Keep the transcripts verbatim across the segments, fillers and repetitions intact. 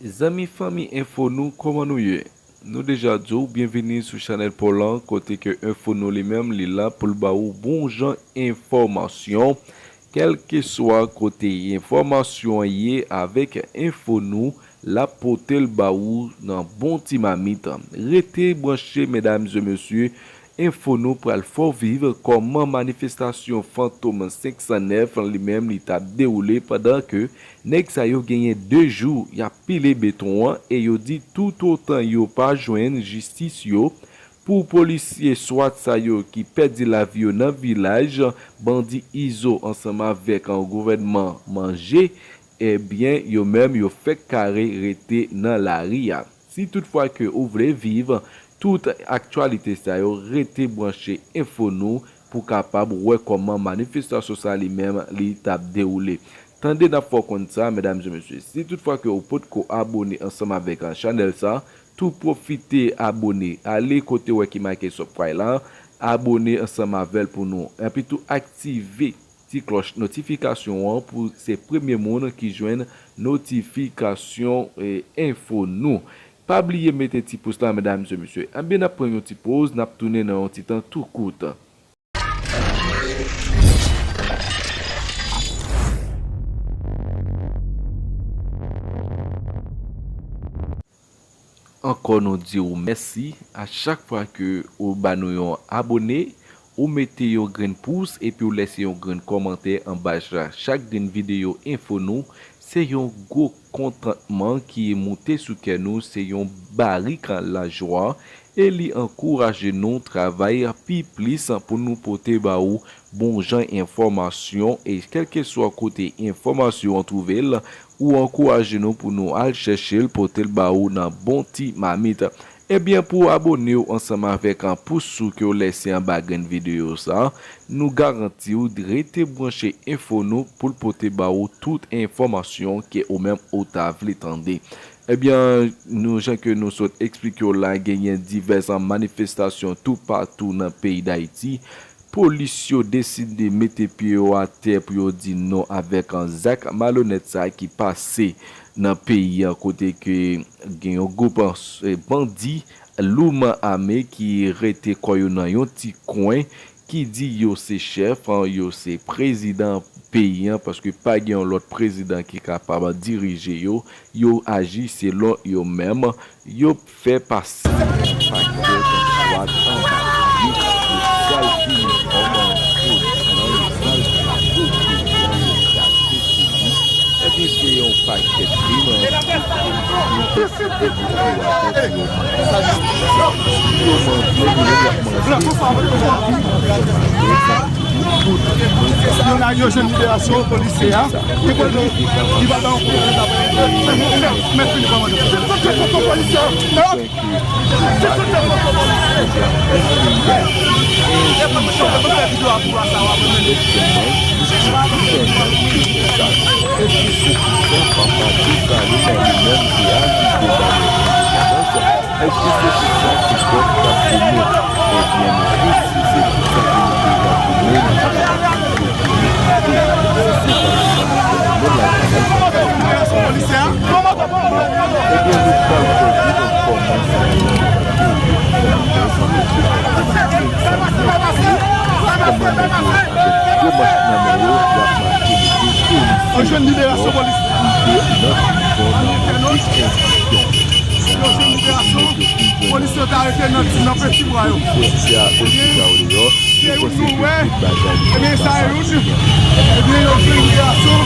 Zanmi, fanmi Enfo Nou, kòman nou ye? Nou deja di w byenvini sou chanèl pa w lan, kote ke Enfo Nou li menm, li la pou l ba ou bon jan enfòmasyon. Kèlkeswa kote enfòmasyon an ye, avèk Enfo Nou, l ap pote l ba ou nan bon ti mamit. Rete branche, medam e mesye, Enfo Nou pral fè w viv kòman manifestasyon Fantom senk san nèf li menm li t ap dewoule, pandan ke nèg sa yo genyen de jou y ap pile beton an e yo di toutotan yo pa jwenn jistis yo pou polisye swat sa yo ki pèdi lavi yo nan vilaj, bandi Izo ansanm avèk gouvènman manje, ebyen, yo menm yo fèk kare rete nan lari a. Si toutfwa ke ou vle viv tout aktyalite sa yo, rete branche Enfo Nou pou kapab wè kòman manifestasyon sa li menm li t ap dewoule. Tande, n ap fè w konn sa, medam e mesye. Si toutfwa ke ou potko abone ansanm avèk, a, chanèl sa, tou pwofite abone. Ale kote w wè ki make subscribe la, abone ansanm avè l pou nou. Epi tou aktive ti klòch notifikasyon an pou se premye moun ki jwenn notifikasyon, e, Enfo Nou. Pa bliye mete ti pous la, medam e mesye. Ebyen, n ap pran yon ti poz, n ap tounen nan yon ti tan tou kout. Ankò, nou di w mèsi a chak fwa ke ou ba nou yon abone, ou mete yon grenn pous epi ou lèse yon grenn kòmantè anba cha-, chak grenn videyo Enfo Nou. Se yon gwo kontantman ki moute sou kè nou, se yon barik lajwa, e li ankouraje nou travay pi plis pou nou pote ba ou bon jan enfòmasyon, e kèlkeswa kote enfòmasyon an twouve l, ou ankouraje nou pou nou al chèche l, pote l ba ou nan bon ti mamit. Ebyen, pou w abone w ansanm avèk an pous ou ke w lèse anba grenn videyo sa, nou garanti w rete branche Enfo Nou pou l pote ba ou tout enfòmasyon ke ou menm ou ta vle tande. Ebyen, nou, jan ke nou sot eksplike w la, genyen divès manifestasyon toupatou nan peyi Dayiti. Polis yo deside mete pye yo atè pou yo di non avèk an zak malonèt sa ki pase nan peyi an, kote ke gen yon gwoup, eh, bandi lourman ame ki rete kò yo nan yon ti kwen, ki di yo se chèf, yo se prezidan peyi an, paske pa gen yon lòt prezidan ki kapab dirije yo, yo aji selon yo menm, yo fè pase yon pakèt swat anba yo, yo pral fini kòman polis lan, yo pral kraze peyi an, yo kraze peyi. Epi se yon pakèt krim, yo mande, yo mande, yo mande. Yo la, yo jwenn liberasyon polisye a. Li pral, li pral ba yon kout men fini kòmande. Polisye a. Èske se pou sa ke pèp t ap goumen? Ebyen, mesye, si se pou sa ke nou te ka goumen, nou te ka goumen, nou te ka goumen. Si se pa sa, nou la, nou pa ka goumen. Ebyen, nou pral fè vin kòman sa yo, kòman nèg yo avèk gwo mach nan men yo, y ap mache mete polisye yo nan prizon nan plis enstitisyon. Polis yo te arete nan, nan Petibwa yo. Polisye a oti sa yo deyò. Se youn nou wè. Ebyen, sa youn. Ebyen, yo jwenn liberasyon.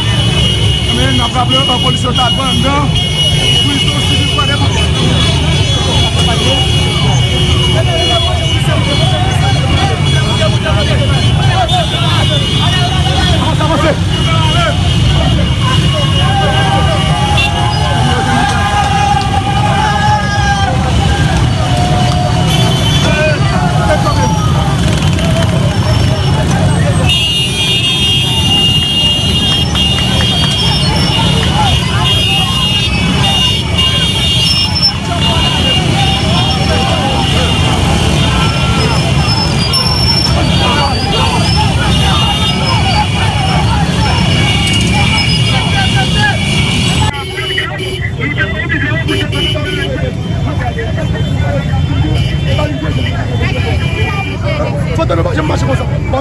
Ebyen, n ap raple, polis yo ta pran anndan prizon sivil Kwadèboukè. Avanse, avanse.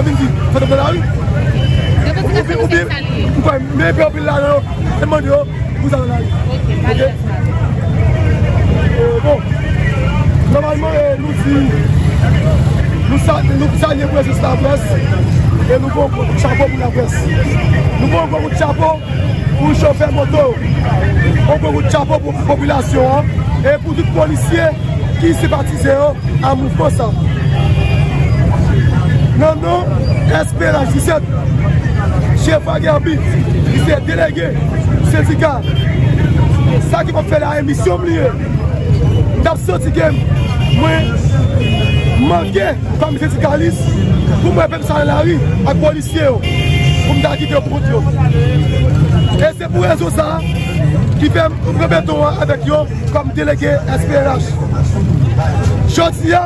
Vin di, fè tòp nan lari. Oubyen, oubyen, ou pa, men epi anpil lajan yo, se mande yo, pou sa nan lari. Ok? Euh, bon, nòmalman, eh, nou di, nou sa, nou salye prezans laprès, e nou ba yon gwo kout chapo pou laprès. Nou ba yon gwo kout chapo pou chofè moto yo. Yon gwo kout chapo pou popilasyon an, e pou tout polisye ki senpatize yo a mouvman sa. Nan non S P N H disèt, Jeffrey Guerby, ki se delege sendika, sa ki p ap fè la emisyon m li ye. M t ap santi ke mwen manke kòm sendikalis pou mwen pèp sa nan lari ak polisye yo, pou m ta kite yo pou kont yo. E se pou rezon sa ki fè m pran beton an avèk yo kòm delege S P N H. Jodi a,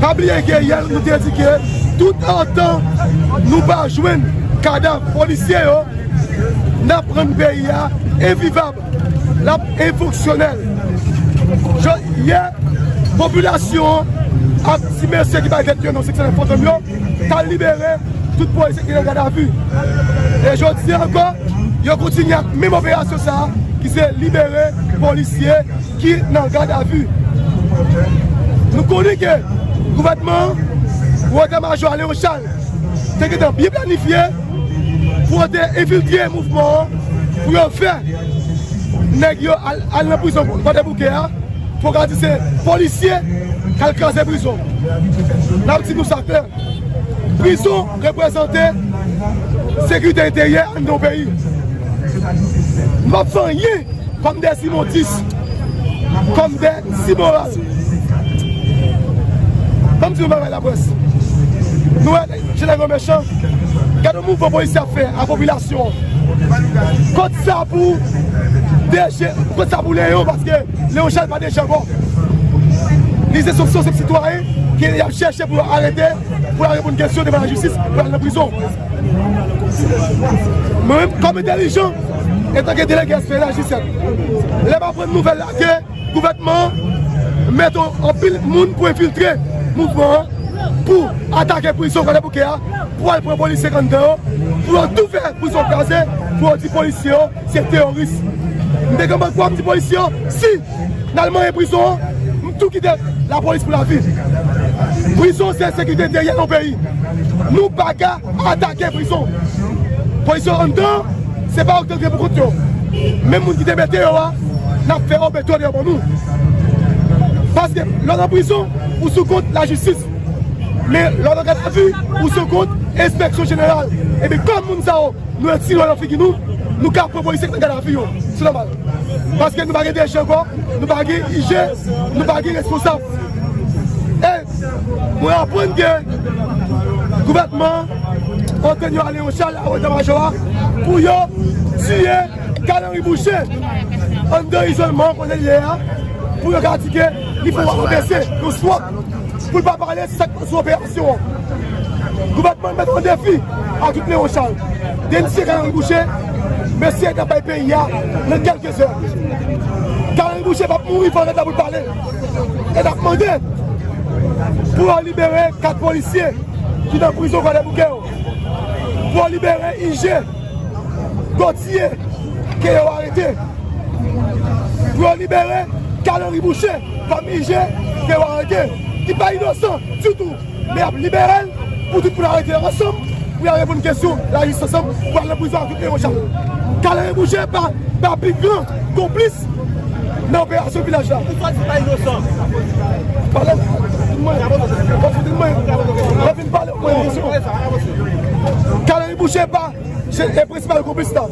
pa bliye ke yè nou te di ke tout antan nou pa jwenn kadav polisye yo, n ap rann peyi a envivab, l ap enfonksyonèl. Jodi a, popilasyon an ak ti mesye ki bay tèt yo non seksyon Fantom yo, t al libere tout polisye ki nan gadavi. E jodi a ankò, yo kontinye ak menm operasyon sa a, ki se libere polisye ki nan gadavi. Nou konnen ke gouvènman an, gwo eta majò a Léon Charles, te gentan byen planifye pou yo te enfiltre mouvman an, pou yo fè nèg yo al, al nan prizon Kwadèboukè a, pou yo ka di se polisye k al kraze prizon. N ap di nou sa klè. Prizon reprezante sekirite enteryè anndan yon peyi. M p ap fè anyen kòm de Simon dis, kòm de Simon Raz. Ban m di yon bagay laprès. Nou wè, Jeneral Mechan, gade yon mouvman polisye ap fè a popilasyon an. Kont sa pou D G, kont sa pou Leyon, paske Leon Charles pa D G ankò. Li se yon senp sitwayen ke y ap chèche pou yo arete, pou yo reponn kesyon devan lajistis, pou yo al nan prizon. Mwen menm, kòm entèlijan, antanke delege S P N H disèt, lè m aprann nouvèl la ke gouvènman an mete anpil moun pou enfiltre mouvman an, pou atake prizon Kwadèboukè a, pou al pran polisye k anndan yo, pou yo tou fè prizon kraze, pou yo di polisye yo se teworis. M te gentan kwè m di polisye yo, si n al manyen prizon an, m tou kite lapolis pou lavi. Prizon se sekirite enteryè yon peyi. Nou pa ka atake prizon. Polisye yo anndan, se pa yo ki te antre pou kont yo. Menm moun ki te mete yo a, n ap fè yo mete yo deyò ban nou. Paske lè w nan prizon, ou sou kont lajistis. Men lè w nan gadavi, ou sou kont enspeksyon jeneral. Epi kòm moun sa yo, nou retire yo nan figi nou, nou ka pran polisye k nan gadavi yo. Se nòmal. Paske nou pa gen D G ankò, nou pa gen I G, nou pa gen responsab. E mwen aprann ke gouvènman an, Antonio Aleon Charles, ak eta majò a, pou yo tiye Carl Henry Boucher anndan izolman kote l ye a, pou yo ka di ke li fè w bese, yon swòt, pou l pa pale sa k sou operasyon an. Gouvènman an mete an defi a tout Leon Charles. Demisye Carl Henry Boucher, mesye k ap bay peyi a nan kèlke zè. Carl Henry Boucher p ap mouri fò l ret la pou l pale. E n ap mande pou yo libere kat polisye ki nan prizon Kwadèboukè yo. Pou yo libere I G Gauthier ke yo arete. Pou yo libere Carl Henry Boucher kòm I G ke yo arete, ki pa inosan ditou, men y ap libere l pou tout moun arete ansanm, pou y al reponn kesyon lajistis ansanm, pou al nan prizon ak tout Leon Charles. Carl Henry Boucher pa, pa pi gran konplis nan operasyon vilaj la. Ou pa di pa inosan. Pale, mwen, mwen, mwen, mwen vin pale, mwen, kesyon. Carl Henry Boucher pa, se, e prensipal konplis la.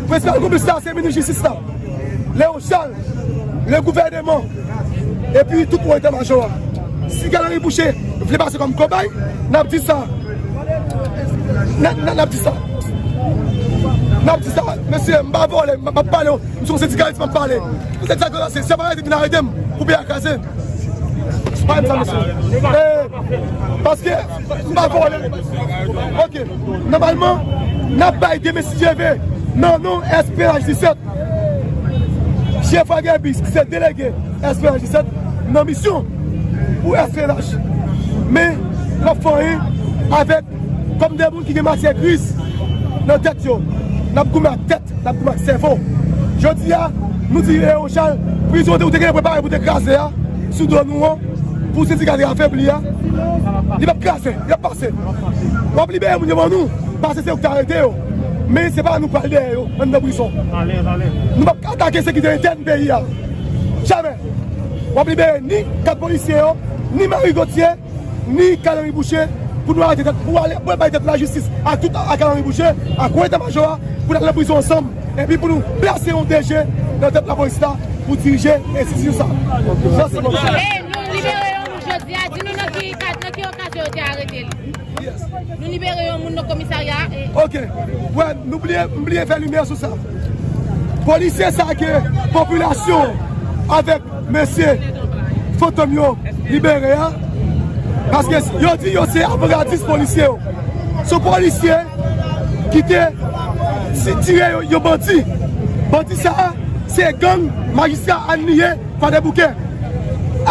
Prensipal konplis la, se minis jistis la. Leon Charles, le gouvènman, epi tout wo eta majò a. Si Carl Henry Boucher vle pase kòm kobay, n ap di sa. N, n, n ap di sa. N ap di sa. Mesye, m pa vòlè, m, m ap pale, m se yon sendikalis, m ap pale. Poutèt sa, se, se pa arete vin arete m pou peyi a kraze. Pa di sa, mesye. Eh, paske m pa vòlè. Ok, nòmalman, n ap bay demen si Dye vle, nan non S P N H disèt. Jeffrey Guerby, ki se delege S P N H disèt, nan misyon pou S P N H. Men, l ap fè anyen avèk, kòm de moun ki gen matyè griz nan tèt yo. N ap goumen ak tèt, n ap goumen ak sèvo. Jodi a, nou di, e, Rochal, prizon ou te genyen prepare pou te kraze a, sou do nou an, pou sendika te afebli a, li p ap kraze, li ap pase. W ap libere moun yo ban nou, paske se yo ki te arete yo. Men se pa nou k pral dèyè yo anndan prizon. Nou p ap atake sekirite entèn peyi a. Jamè. W ap libere ni kat polisye yo, ni Marie Gauthier, ni Carl Henry Boucher, pou nou arete tèt, pou ale, pou bay tèt lajistis ak tout, ak Carl Henry Boucher, ak wo eta majò a, pou n al nan prizon ansanm, epi pou nou plase yon D G nan tèt lapolis la, pou dirije enstitisyon sa. Sa se bon. E nou libere yon moun jodi a, di nou nan ki, nan ki okazyon yo te arete li. Nou libere yon moun nan komisarya a. E Ok. Wè, nou bliye, m bliye fè limyè sou sa. Polisye sa ke popilasyon avèk mesye fantom yo libere a, paske yo di yo se avangadis polisye yo. Se yon polisye ki te ti-, tire yon, yon bandi. Bandi sa a, se gang majistra Ann li ye, Kwadèboukè.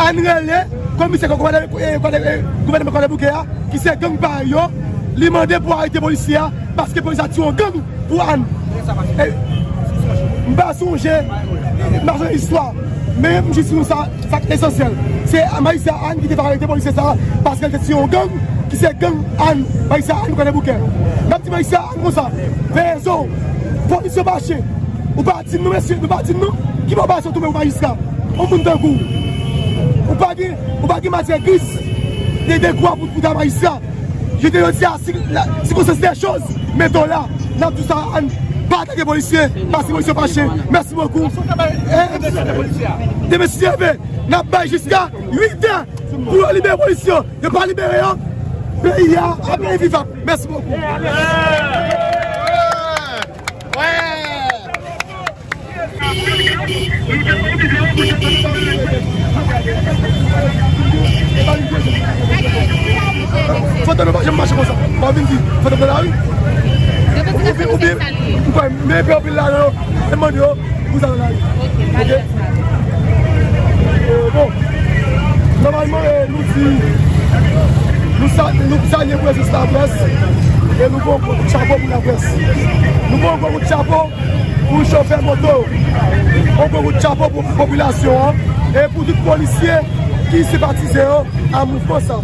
Ann rele komisè Kwadè-, eh, Kwadè-, eh, gouvènman Kwadèboukè a, ki se gang parèy yo, li mande pou arete polisye a, paske polisye a tire yon gang pou Ann. E, m pa sonje, m pa sonje istwa, men m jis di nou sa, sa k esansyèl. Se majistra Ann ki te fè arete polisye sa a, paske l te tire yon gang, ki se gang Ann, majistra Ann Kwadèboukè. N ap di majistra Ann konsa, veye zo w, polis yo fache, ou pa di nou, mesye, nou pa di nou, ki bò w pase w tonbe pou majistra? Yon moun tankou w. Ou pa gen, ou pa gen matyè griz de, de kwa pou, pou ta majistra. Je te di a, si, la, sikonstans de choz mete w la, n ap di sa, Ann pa atake polisye, paske polisye fache. Mèsi bokou. E, de mesye leve, n ap bay jiska uit è pou yo libere polisye yo. Yo pa libere yo, peyi a ap envivab. Mèsi bokou. Fantom yo pa janm mache konsa. Mwen vin di, fantom nan lari. Ou vin, ou vin, ou pa men pe anpil la, non. E mande yo, pou sa nan lari. Ok? E, bon, nòmalman, e, nou di, nou sa-, nou salye prezans laprès, e nou ba yon gwo kout chapo pou laprès. Nou ba yon gwo kout chapo pou chofè moto yo. Yon gwo kout chapo pou popilasyon an e pou tout polisye ki senpatize yo a mouvman sa.